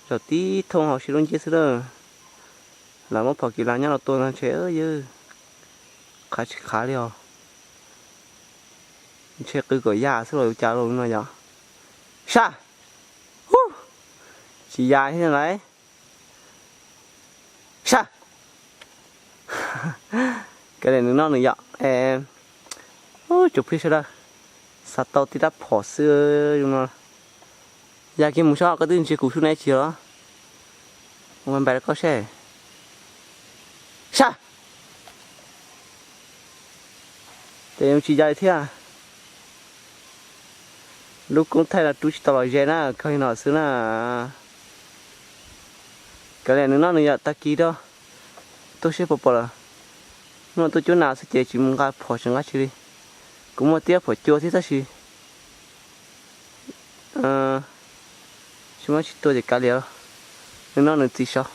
Zaum tib thooj hauv siab lub nceb xwb na. Lam muab phom kis las nyob los tua ntag ntshe yawg, qhav tsis qhav li os. Ntshe qw kom ya xwb los ua cas los no yom. Sab! Ub! Tsis ya thiab lawm. Sab! Kav liam nws noj nws yom. Ub, tsoom phooj ywg sawv daws, xav tau tib rab phom xwb no. Ya kiag mus saib koj twb ntsia kuv sub neb tsis los. Ua npais rau koj seb. Sab! Ces tsis ya li thiab. Lub koob thaij no rub tsis tau los ze na, kawg li no xwb na. Kav liam nws noj nws yom, tag kis rau tuaj seb puas pom lawm. Hnub no tuaj cuab nas xwb ces tsis mus nqa phom tsis nqa tsi li. Kuv muaj tib rab phom cua thiab tab sis tsis muab tsis tua ces kav liam, nws noj nws txiv saud.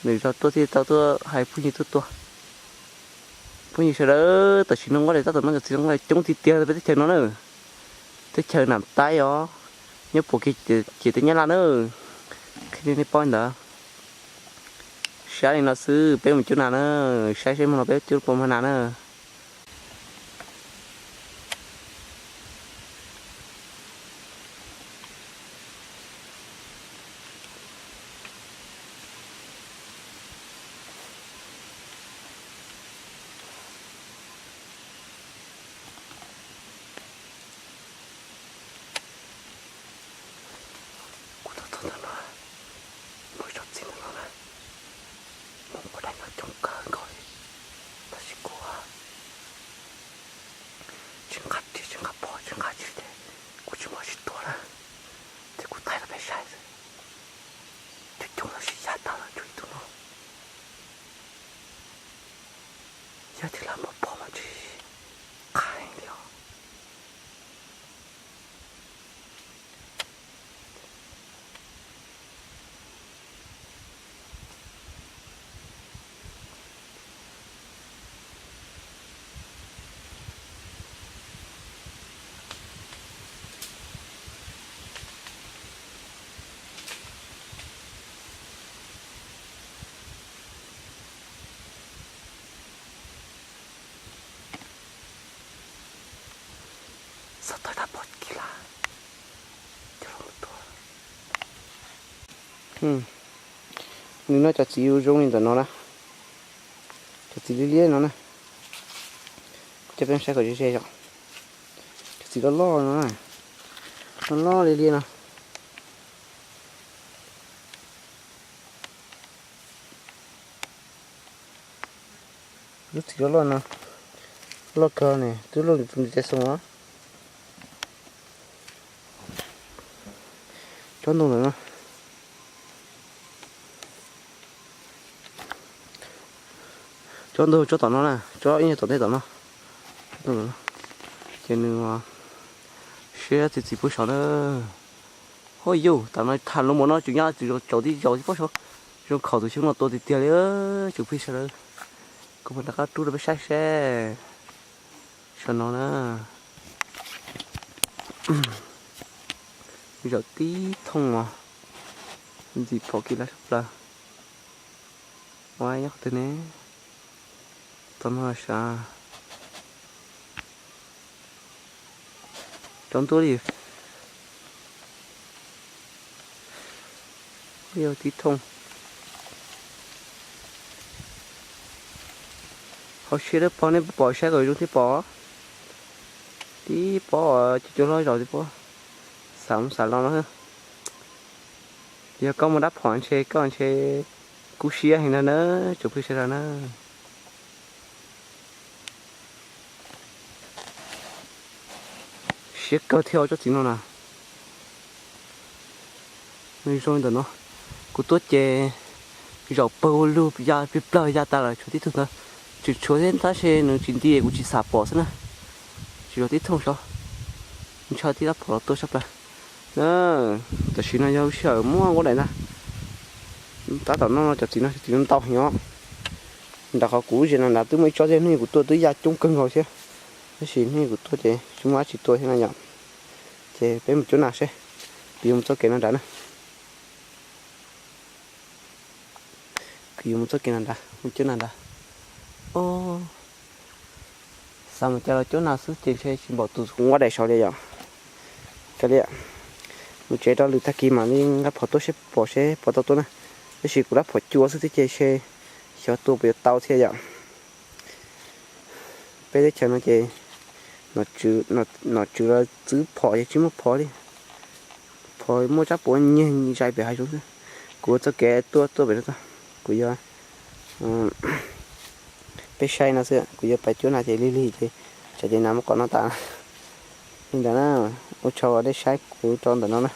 Nws zog tuaj thiaj tau tuaj hais phooj ywg tuaj tua. Phooj ywg sawv daws, tam sim no nqaij tab tom noj cov txiv nqaij coob tiag tiag peb teb chaws no na. Teb chaws nam taib os, nyob puag kiag ciam teb Nyab Laj na. Qhia nej paub ntawd. Saib li no xwb, peb mus cuab nas na, saib seb hmo no peb cuab puas mag nas na. Kuv tuaj txog ntawm no, muaj ib tsob txiv ntawm no na, muaj ua daim no coob kawg nkaus li, tab sis kuv tsis nqa riam tsis nqa phom tsis nqa tsi ces kuv tsis muaj tsis tua na, ces kuv thaij rau peb saib xwb. Coob coob los sis ya tag los cuag ib tug no. Yog tias lam muab phom mas tsis qab heev li os. Xav tau rab phom kis las coj los tua. Nws noj cov txiv zoo li ntawm no na, cov txiv liab liab no na. Coj peb saib kom ze ze yom. Cov txiv loj loj no, loj loj liab liab no. Lub txiv loj loj no, loj kawg ne, twb loj tus ntiv tes xoo os. Tsob ntoo ntawm no, tsob ntoo tsob tom no na, tsob ib nyuag tom ntej tom no, tsob ntoo ntawm no, ces nws siab txiv txiv puag saud na. Hos yus tam no tham lus mus no tseem nyob tsis zoo tsaus tib zaug tib pob saud, zoo khaum tus xyoob no tua tiag tiag li. Tsoom phooj ywg sawv daws, kuv mam rov qab rub rau peb saib seb. Saum no na, zaum tib thooj os, ntxim pom kev lawm tshaj plaws. Ua nyob qhov twg ne? Tom no sav, tsaus ntuj li. Yog tib thooj. Hauv siab dawb paug nej pom saib kom zoo thiaj pom. Tib pob, cov cua hlob zaum tib pob. Xav mus xav los no. Yog koj muaj dab phom ntshe koj ntshe kub siab heev no na, tsoom phooj ywg sawv daws na. Siab kawg thiab tsob txiv no na. Nws zoo li ntawm no, kuv tuaj ces zaum pawg ua lug ya plig plawg ya tas lawm, tshuav tib tug ntawd tseem tshuav thiab tab sis nws tsis nti kuv tsis xam pom xwb na. Tsis zaum tib thooj saud, ntshaw tib rab phom los tua tshaj plaws. Tam sim no yog lub sij hawm muaj nqaij daim ntag. Tab tom noj cov txiv no, cov txiv no ntau heev os. Nram qhov kuv lub zos no nrad twb muaj ib tsob thiab, hnub kuv tuaj twb ya coob kawg nkaus thiab. Tab sis hnub kuv tuaj ces tsis muaj dab tsi tua thiab no yom. Ces peb mus cuab nas seb, peb yuav mus txoj kev no nrad na. Kuv yuav mus txoj kev no nrad, mus cuab na nrad. Xav mus cas los cuab na xwb ces ntshe tsis npaum tus kuv nquab daim saud li yom. Kav liam, mus tsev rau lwm tag kis mam li nqa phom tuaj seb pom seb pom tau tuaj na. Tab sis kuv rab phom cua xwb thiab ces ntshe xyov tua puas yuav tau thiab yom. Peb teb chaws no ces nom tswv los txwv phom ces tsis muaj phom li. Phom muaj tsab puav nyiag zais pem hav zoov xwb. Kuv ua txoj kev tuaj tuaj pem no tso, kuv yuav, peb saib no xwb, kuv yuav pais cuab nas ces lig lig ces tsam ces nas muab qhov no tas. Li ntawd na, ua tsaug uas nej saib kuv rau ntawm no na.